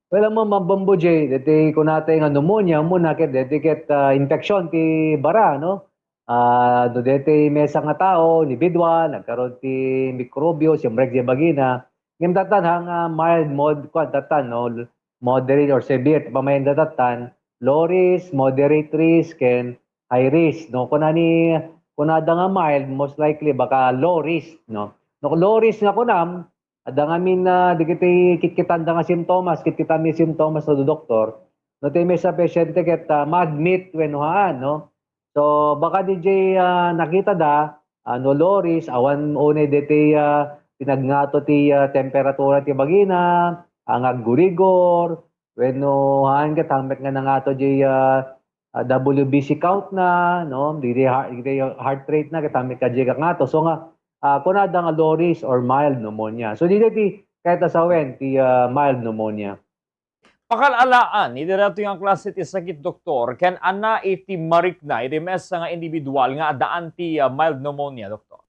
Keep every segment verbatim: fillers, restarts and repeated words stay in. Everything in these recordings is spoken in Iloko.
Well, ammom, Bombo J, deti kunatay nga pneumonia, umuna ket deti ket, ah, infection ti bara, no? Ah, no deti maysa nga tao, individual, nagkaroon ti mikrobyo, simrek ti bagina. Ngem tattan, ha, nga mild, mod-, kuan, tattan, no? Moderate or severe, ti pamayen da tattan, low risk, moderate risk, ken high risk, no? Kuna ni, kunada nga mild, most likely, baka low risk, no? No, low risk nga kunam, adda ngamin, ah, dagiti kitkitanda nga symptoms, kitkitami symptoms no doktor. No, ti maysa pasyente ket, ah, ma-admit wenno haan, no? So, baka D J, ah, nakita da, ah, no, low risk, awan unay deti, ah, pinagngato ti, ah, temperatura ti bagina, ang aggurigor, wenno haan ket hangmet nga nangato di, ah, ah, W B C count na, no? Di, di heart, di heart rate na, ket hangmet ka di kangato. So nga, ah, kunada nga low risk or mild pneumonia. So, di, di, kayat a sawen ti, ah, mild pneumonia. Pakal-alaan, iti datoy nga klase ti sakit, doktor, ken ania iti marikna iti maysa nga individual nga addaan ti, ah, mild pneumonia, doktor?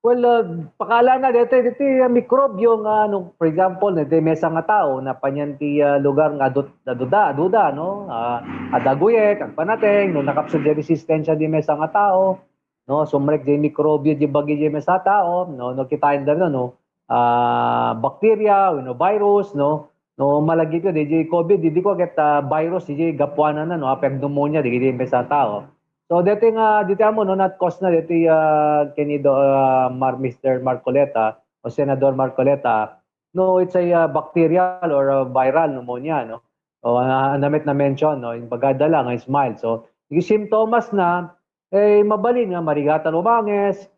Well, ah, pakaalana deti, deti, ah, mikrobyo nga, no, for example, deti maysa nga tao, napan ti, ah, lugar nga adut-, aduda, aduda, no? Ah, adda aguyek, agpanateng, no, nakapsut di resistensya di maysa nga tao, no? Sumrek di mikrobyo di bagi di maysa tao, no? No, kitaen da, no? Ah, bacteria, wenno virus, no? No, malagipyo, di, di covid, di, di ko ket, ah, virus, di, di gapuanan na, no? Apeg pneumonia, di, di maysa tao. So, deti nga, deti amo, no, not cause na, deti, ah, kini do, ah, Mar-, Mister Marcoleta o Senador Marcoleta, no, it's a, ah, bacterial or, ah, viral pneumonia, no? O, ah, namit na mention, no, yung bagada lang, is mild. So, yung symptoms na, eh, mabalin nga, marigatan umanges,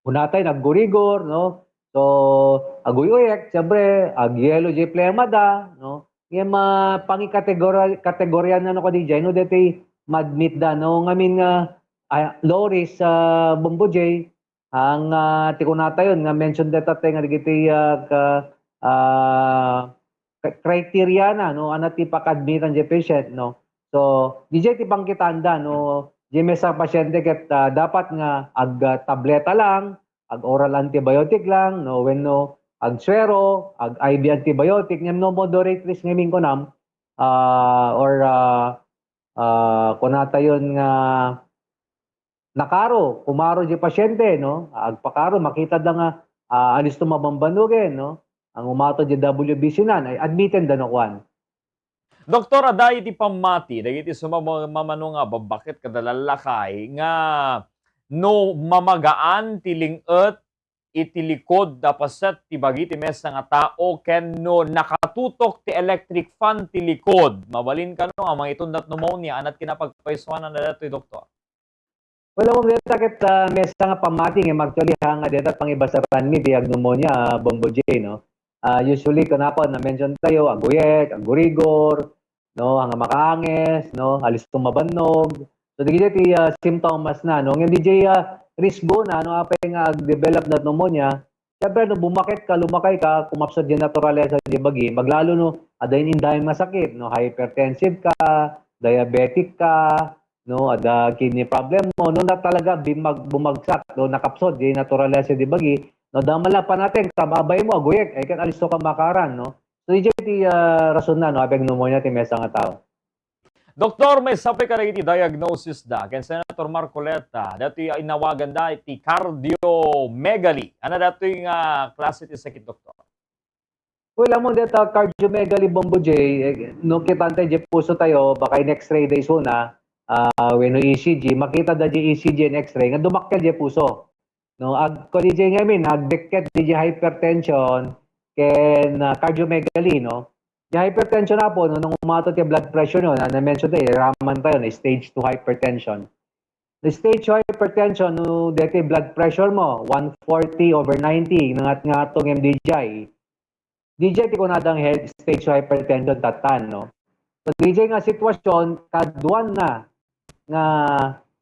unatay, naggurigor, no? So, aguyuyek, siyempre, agyelo di plema da, no? Ngem, ah, pangikategori-, kategorian na no kadi jay, no, deti madmit da, no? Ngamin nga, ah, low risk, ah, Bombo J, ang, ah, ti kunatayon nga mention deta te nga digiti, ah, ka, ah, ka-, criteria na, no? Ano ti pakadmitan di patient, no? So, di jay ti pangkitaanda, no? Di maysa pasyente ket, ah, dapat nga ag, ah, tableta lang, ag oral antibiotic lang, no? Wenno ag suero, ag I V antibiotic, ngem no moderate risk ngamin kunam, ah, or, ah, ah, kunatayon nga nakaro, kumaro di pasyente, no? Agpakaro, makita da nga, ah, alisto mabambanugen, no? Ang umato di W B C nan, ay admiten da no kuan. Doktor, adda iti pammati dagiti sumamamano nga babbaket kada lallakay nga no mamagaan ti ling-et iti likod da paset ti bagi ti maysa nga tao ken no nakatutok ti electric fan ti likod, mabalin kano nga mangitundat pneumonia? Anat kinapagpaysuanan na datoy, doktor? Well, awan deta ket, ah, maysa nga pammati nga actually ha nga deta pangibasaranmi di agpneumonia, ah, Bombo J, no? Ah, usually, kanakon, na-mention tayo, aguyek, aggurigor, no? Ang makaanges, no? Alisto mabannog. So, di ti, ah, symptoms na, no? Ngem di jay, ah, risk na, no? Apay nga ag-develop na pneumonia, siyempre, no, bumaket ka, lumakay ka, kumapsut di naturalesa di bagi, maglalo, no, adda in-, indayan nga sakit, no, hypertensive ka, diabetic ka, no, adda kidney problem mo, no, na talaga bimag-, bumagsak, no, nakapsut di naturalesa di bagi, no, dama la panateng ka, babay mo, aguyek, ay ket alisto ka makaran, no. So, iti, ah, rason na, no, apay nga pneumonia ti maysa nga tao. Doktor, maysa pay kadagiti diagnosis da ken Senator Marcoleta, datoy inawaganda iti cardiomegaly. Ano datoy nga klase ti sakit, doktor? Well, ammom deta cardiomegaly, Bombo J, eh, no, kitanta di puso tayo, baka in X-ray da isuna, ah, wenno E C G, makita da di E C G and X-ray nga dumakkel di puso. No, ag-, kadi jay ngamin, agdikket di hypertension ken, ah, cardiomegaly, no? Di hypertension apo, no, nung umato ti blood pressure, no, na, na-mention tayo, iraman tayo, no, stage two hypertension. The stage two hypertension, no, deti blood pressure mo, one forty over ninety, nangat-ngato ngem di jay. Di jay ti kunadang head stage two hypertension tattan, no? So, di jay nga sitwasyon, kaduan na nga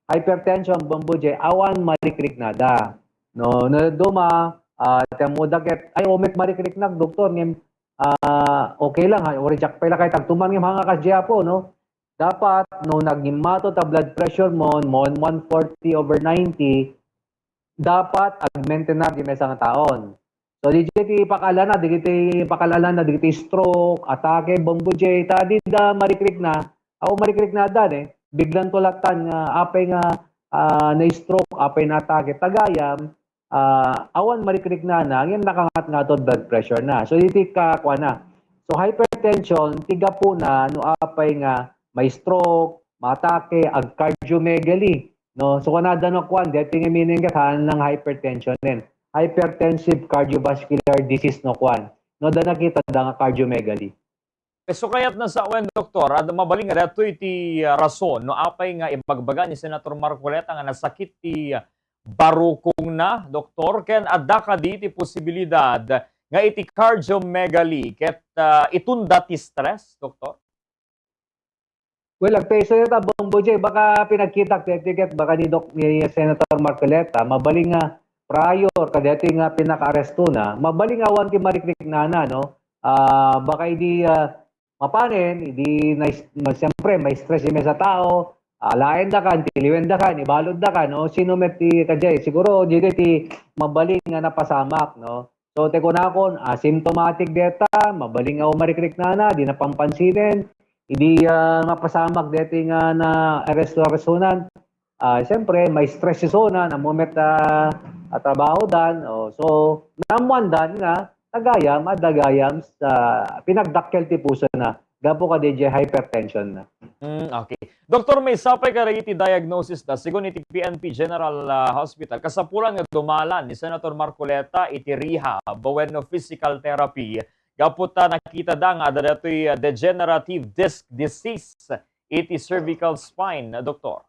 hypertension, Bombo J, awan marikriknada. No, no, duma, ah, ti ammoda ket, ay, umek marikriknak, doktor, ngem, ah, okay lang, ha, o reject pay la kay tagtuman, ngem hanga kas jay apo, no? Dapat, no, nagimmato ta blood pressure mo, mo, one forty over ninety, dapat ag-maintain na di maysa nga taon. So, diay ti pakaalana, dagiti pakaalana, dagiti stroke, atake, Bombo J, ta dida marikrikna, awan marikrikna dan, eh. Biglang tulatan nga, apay nga, ah, na-stroke, apay na-atake, ta gayam, ah, awan marikriknana, ngem nakangat nga to blood pressure na. So, iti kakuana. So, hypertension, ti gapuna, no apay nga ma-stroke, ma-atake, ag-cardiomegaly, no? So, kunada no kuan, deti nga meaning ket, haan lang hypertension nen. Hypertensive cardiovascular disease no kuan. No, da nakita da nga cardiomegaly. Isu kayat na sa wen, Doktor, at mabalin nga datoy ti, ah, rason no apay nga ibagbaga ni Senator Marcoleta nga nasakit ti, ah, barukongna, Doktor, ken adda kadi ti posibilidad nga iti cardiomegaly ket, ah, itunda ti stress, Doktor? Well, agpayso ta, Bombo J, baka pinagkitak ti ticket, baka ni Doc, ni Senator Marcoleta, mabalin nga prior kadeti nga pinakaarestona, mabalin nga awan ti marikriknana, no? Ah, baka idi, ah, mapanen, idi na, ma-, siyempre, ma-stress yung sa tao, alaen da kan, tiliwen da kan, ibalod da kan, no? Sino met ti kajay? Siguro, di ti mabalin nga napasamak, no? So, ti kunakon, asymptomatic deta, mabalin nga umarikriknana, di napampansinen, idi, ah, mapasamak deti nga na aresto-arestonan. Ah, siyempre, ma-stress isonan, ammo met, ah, a trabaho dan. Oh, so, naammoan dan nga, ta gayam, adda gayam sa pinagdakkel ti puso na, gapu kadi hypertension na. Mm, okay. Doktor, maysa pay kadagiti diagnosis da, sigun iti P N P General, ah, Hospital, kasapulan nga dumalan ni Senator Marcoleta iti rehab wenno physical therapy gapu ta nakita da nga adda datoy, ah, degenerative disc disease iti cervical spine, Doktor.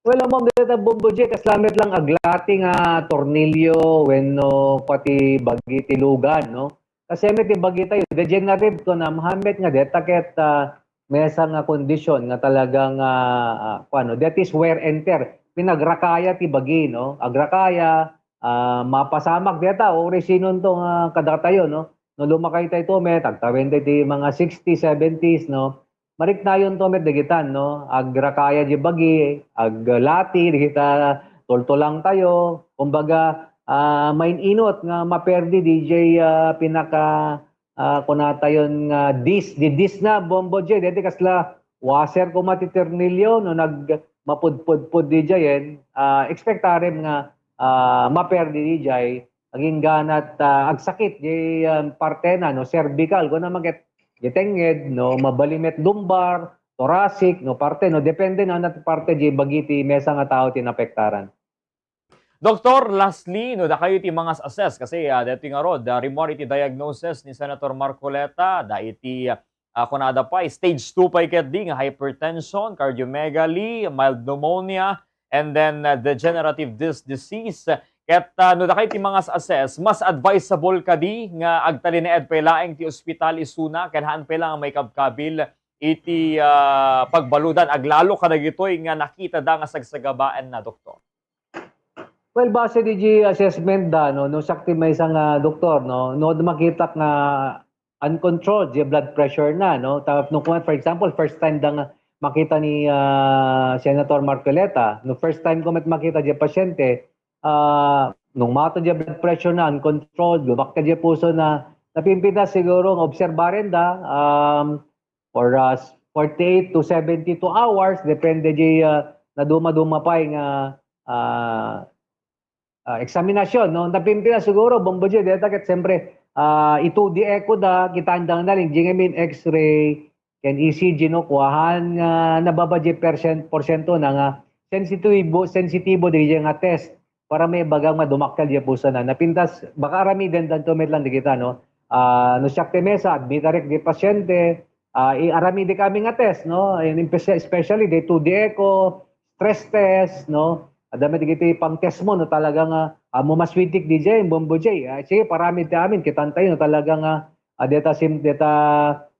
Well, ammom deta, Bombo J, kasla met lang aglati nga tornilyo wenno pati bagi ti lugan, no? Kasi met ti bagi tayo, degenerative to na, mahamet nga deta ket, ah, maysa nga kondisyon nga talagang, ah, ah, kuano, that is wear and tear. Pinagrakaya ti bagi, no? Agrakaya, ah, mapasamak deta, o sinon to nga kadatayo, no? No lumakay tayo to, met, agtawen tayo ti mga sixty, seventies, no? Mariknayon to met dagitan, no? Agrakaya di bagi, aglati, dagita tultulang tayo. Kumbaga, ah, main-inot nga maperdi di jay, ah, pinaka, ah, kunatayon nga dis, di dis na, Bombo J, deti kasla washer koma ti tornilyo, no? Nag-, mapudpudpud di jayen, ah, expectarem nga, ah, maperdi di jay, agingganat, ah, agsakit di, ah, parte na, no? Cervical, kuna man ket di tengnged, no, mabalin met lumbar, thoracic, no, parte, no, depende na, na parte di bagi ti maysa nga tao ti napektaran. Doktor, lastly, no, dakayo ti mangas-assess kasi, ah, deti ngarud, ah, rimmuar iti diagnosis ni Senator Marcoleta, da iti, ah, kunada pay, stage two pay ketdi nga hypertension, cardiomegaly, mild pneumonia, and then, ah, degenerative disc disease. Ket, ah, no dakayo ti mangas-assess, mas advisable kadi nga agtalinaed pay laeng ti ospital isuna ken haan pay la nga maikabkabil iti, ah, pagbaludan, aglalo kadagitoy nga nakita da nga sagsagabaen na, Doktor? Well, base di assessment da, no, no, siak ti maysa nga doktor, no, no, makita nga uncontrolled di blood pressure na, no? Ta-, no, kung, for example, first time da nga makita ni, ah, Senator Marcoleta, no, first time ko met makita di pasyente, ah, nung mato di blood pressure na, uncontrolled, lumakad di puso na, napimpintas siguro nga obserbaran da, um, for, ah, forty-eight to seventy-two hours, depende di, ah, naduma-duma pay nga, ah, ah, eksaminasyon, no? Napimpintas siguro, Bombo J, deta ket siyempre, ah, i-two D echo da, kitaan da nga nalin, di ngamin X-ray, ken E C G, no? Kuahan nga nababa di persen-, porsyento na nga sensitibo, sensitibo di nga test para maibaga nga dumakkel di puso na. Napintas, baka aramiden danto met lang dagita, no? Ah, no siak ti mesa, admitarek di pasyente, ah, i-, aramidek amin nga test, no? And especially di two D echo, stress test, no? Adda met dagiti pang-test mo, no, talaga nga, ah, mo maswitik di jay, Bombo J. Ah, sige, paramid ti amin, kitaan tayo, no, talaga nga, ah, deta sim-, deta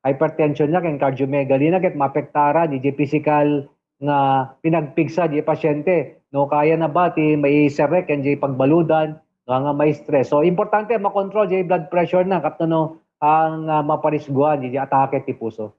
hypertension na, ken cardiomegaly na, ket maapektaran, di jay physical nga pinagpigsa di pasyente, no, kaya na ba ti maiserrek, ken di pagbaludan, no, nga ma-stress. So, importante, makontrol di blood pressure na, ket no, ang, ah, maparisguan, di, di atake ti puso.